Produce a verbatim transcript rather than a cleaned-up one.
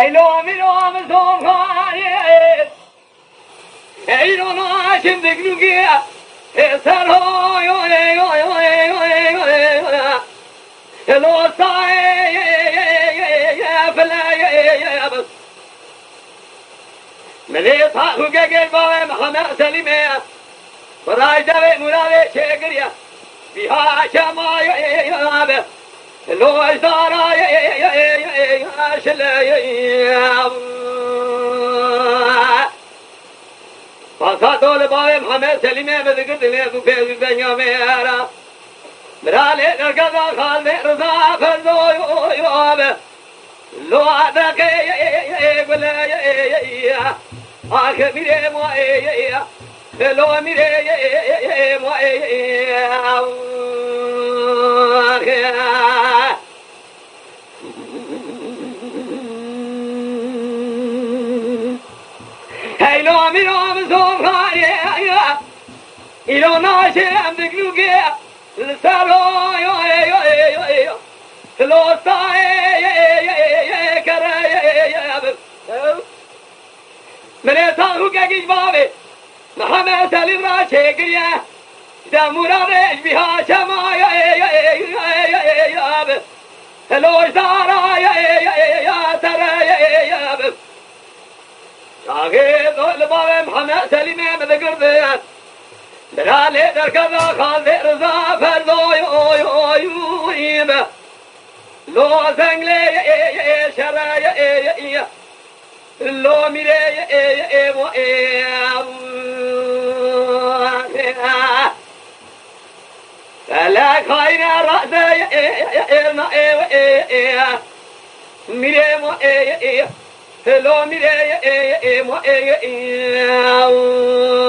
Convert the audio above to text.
Ey lo mîro min zomxanê, ey lo naşim dignûkê, ê ser ho yo, ê yo, yo, ê yo, ê yo, ê yo, ê yo. Ê lo sa, ê, ê, ê, ê, ê, ê, file, ê, ê, ê, ê, bes. Milê Saxûke gel bavê Mihemed Selîmê. Xwedayê devê Muradê çêkiriye. Bîha şema ye, ye, ye, ye, be. Lo ejdara ye, ye, ye, şile ye, ye. Pasa dol bavê Mihemed Selîmê bi digirtinê du pêzî denya me era. Miralê dergeza xalê Rıza Ferdo yo, yo, be. Lo adake ye, ye, ye, gule ye, ye, ye, ye. Axe mire mo ye, ye, ye. Lo mire ye, ye, ye, ye, mo ye, ye, ye. Axe. Hey lo miro zor ye, ye. Îro naşê em digluge. Li ser o, yo, yo, yo, yo, yo. Lo sa, ye, ye, ye, ye, ye, kere, ye, ye, ye, ye, be. Milê Saxûke giş bavê Mihemed Selîm ra çêkiriye. De Muradê ji bîha şema ye, ye, ye, ye, ye, ye, ye, be. Lo ji dara ye, ye, ye, ye, ye, sere ye, ye, ye, be. Çaxê do li bavê Mihemed Selîmê min digirtin. Bira lê derkeva xalê Rıza Ferdo yo, yo, yo, be. Lo zenglê ye, ye, ye, şere ye, ye, ye, ye. Lo mîrê ye, ye, ye, ye, wo, ye. Felek xayne raze ye, ye, ye, ye, na, ye, ye, ye, ye. Mîrê mo, ye, ye, ye. Lo mîrê ye, ye, ye, ye, mo, ye, ye, ye.